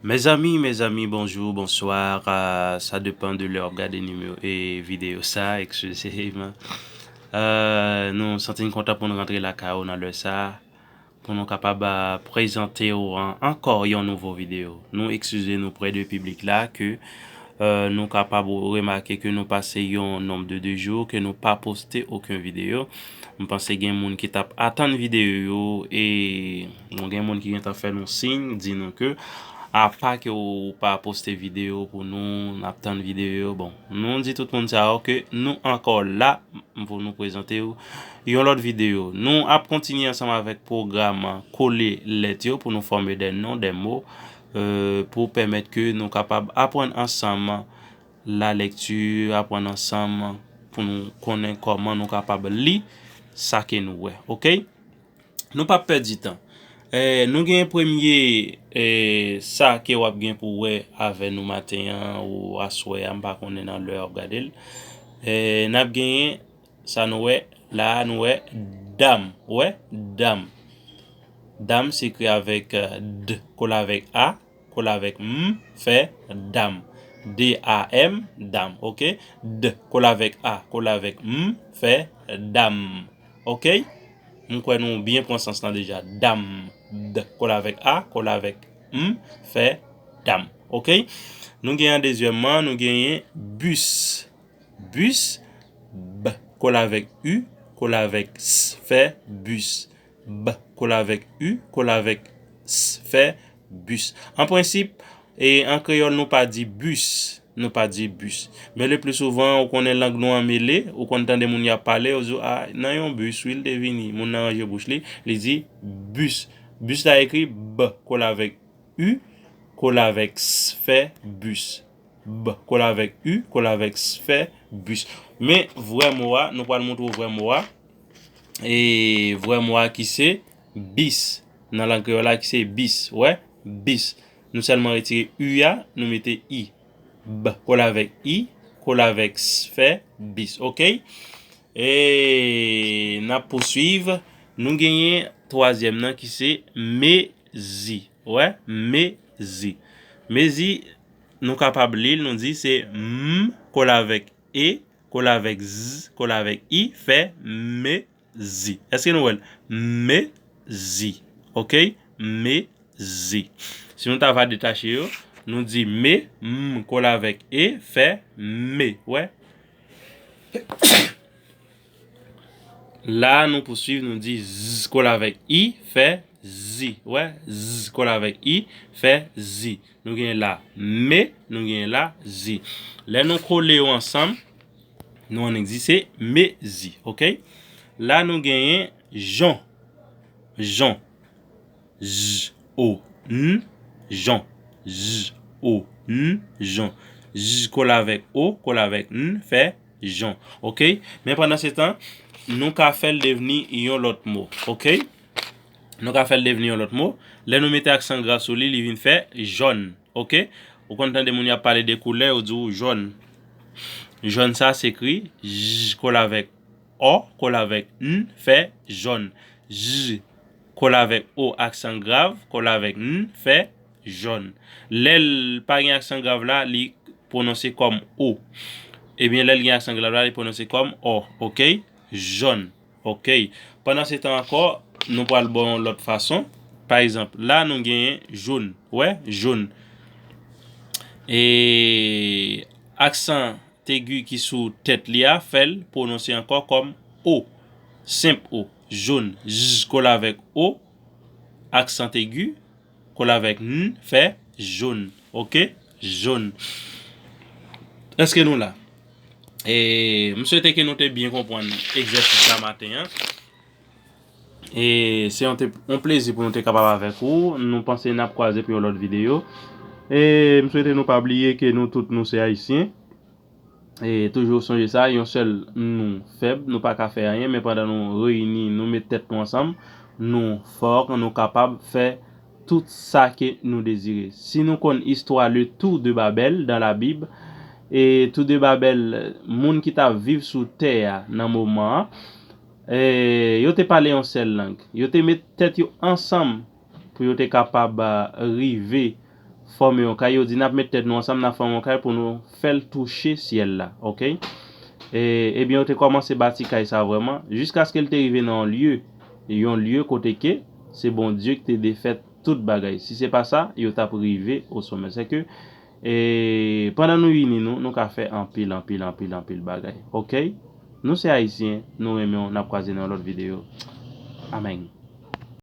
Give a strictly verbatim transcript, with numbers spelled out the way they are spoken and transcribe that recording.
Mezanmi, mezanmi, bonjou, bonswa. Ah, sa depan de lè w ap gade nimewo e videyo sa, eskize m. Ah, nou santi n kontan pou n rantre lakay ou nan lè sa, pou nou kapab, ah, prezante w an, ankò yon nouvo videyo. Nou eskize nou prè de piblik la ke, euh, nou kapab remake ke nou pase yon nonb de de jou ke nou pa poste okenn videyo. M panse gen moun ki t ap atann videyo yo e bon, gen moun ki gentan fè nou siy, di nou ke apa ke w pa poste videyo pou nou, n ap tann videyo yo. Bon, nou di tout moun sa yo ke nou ankò la pou nou prezante w yon lòt videyo. Nou ap kontinye ansanm avèk pwogram kole lèt yo pou nou fòme de non, de mo, euh, pou pèmèt ke nou kapab aprann ansanm la lekti, aprann ansanm pou nou konnen kòman nou kapab li sa ke nou wè. Oke? Nou p ap pèdi tan. Eh, nou gen premye, eh, sa ke w ap gen pou wè avè nou maten an ou aswè a, m pa konnen nan lè w ap gade l. Eh, n ap genyen sa nou wè la a, nou wè dam. Ou wè? Dam. Dam se ekri avèk, eh, d, kole avèk a, kole avèk m, fè dam. D A M, dam, oke? D, kole avèk a, kole avèk m, fè dam. Oke? M kwè nou byen pran sans lan deja. Dam. D, kole avèk a, kole avèk m, fè dam. Oke? Nou genyen dezyèmman, nou genyen bis. Bis. B, kole avèk u, kole avèk s, fè bis. B, kole avèk u, kole avèk s, fè bis. An prensip, e an kreyòl, nou pa di bis. Nou pa di bis. Men le pli souvan, ou konnen lang nou an mele, ou konn tande moun y ap pale, ou di, a, nan yon bis, wi, l te vini. Moun nan ranje bouch li, li di bis. Bis la ekri b, kole avèk u, kole avèk s, fè bis. B, kole avèk u, kole avèk s, fè bis. Men vrè mo a, nou pral montre w vrè mo a. E vrè mo a ki se bis. Nan lang kreyòl la ki se bis. Wè? Bis. Nou sèlman retire u a, nou mete i. B, kole avèk i, kole avèk s, fè bis. Oke? E n ap pouswiv. Nou genyen twazyèm nan ki se mezi. Wè? Mezi. Mezi, nou kapab li l, nou di se m, kole avèk e, kole avèk z, kole avèk i, fè mezi. Èske nou wè l? Mezi. Oke? Mezi. Si nou ta va detache yo, nou di me, m, kole avèk e, fè me. Wè? La, nou pouswiv, nou di z, kole avèk i, fè zi. Wè? Z, kole avèk i, fè zi. Nou genyen la me, nou genyen la zi. Lè nou kole yo ansanm, nou annik di se mezi, oke? La, nou genyen jon. Jon. J, O, N, jon. J, O, N, jon. J, kole avèk o, kole avèk n, fè jon. Oke? Men pandan se tan, nou ka fè l devni yon lòt mo. Oke? Nou ka fè l devni yon lòt mo. Lè nou mete aksan grav sou li, li vin fè jòn. Oke? Ou konn tande moun y ap pale de koulè, yo di w jòn. Jòn sa se ekri j, kole avèk o, kole avèk n, fè jòn. J, kole avèk o, aksan grav, kole avèk n, fè jòn. Lè l pa gen aksan grav la, li pwononse kòm o. Ebyen, lè l gen aksan grav la, li pwononse kòm o. Oke? Jòn. Oke. Pandan se tan ankò, nou pral ba w yon lòt fason. Pa egzanp, la nou genyen jòn. Wè? Jòn. E aksan tegi ki sou tèt li a fè l pwononse ankò kòm o. Senp o. Jòn. J kole avèk o. Aksan tegi kole avèk n, fè jòn. Oke? Jòn. Èske nou la? E m swete ke nou te byen konprann egzèsis la maten an. E se yon te, yon plezi pou nou te kapab avèk ou. Nou panse n ap kwaze pou yon lòt videyo. E m swete nou pa bliye ke nou tout nou se Ayisyen. E toujou sonje sa, yon sèl nou fèb, nou pa ka fè anyen, men pandan nou reyini, nou met tèt nou ansanm, nou fò, nou kapab fè tout sa ke nou dezire. Si nou konn istwa le Tour de Babel dans la Bible, e Tour de Babel, moun ki t ap viv sou tè a nan moman an, e yo te pale yon sèl lang. Yo te met tèt yo ansanm pou yo te kapab, a, rive fòme yon kay, yo di n ap met tèt nou ansanm, n ap fòme yon kay pou nou fè l touche syèl la, oke? E, ebyen, yo te kòmanse bati kay sa vrèman, jiskaske l te rive nan yon lye, yon lye kote ke se Bondye ki te defèt tout bagay. Si se pa sa, yo t ap rive o somè. Sèke, e, pandan nou ini nou, nou ka fè anpil, anpil, anpil, anpil bagay. Oke? Nou se Ayisyen, nou renmen w, n ap kwaze nan yon lòt videyo. Amèn.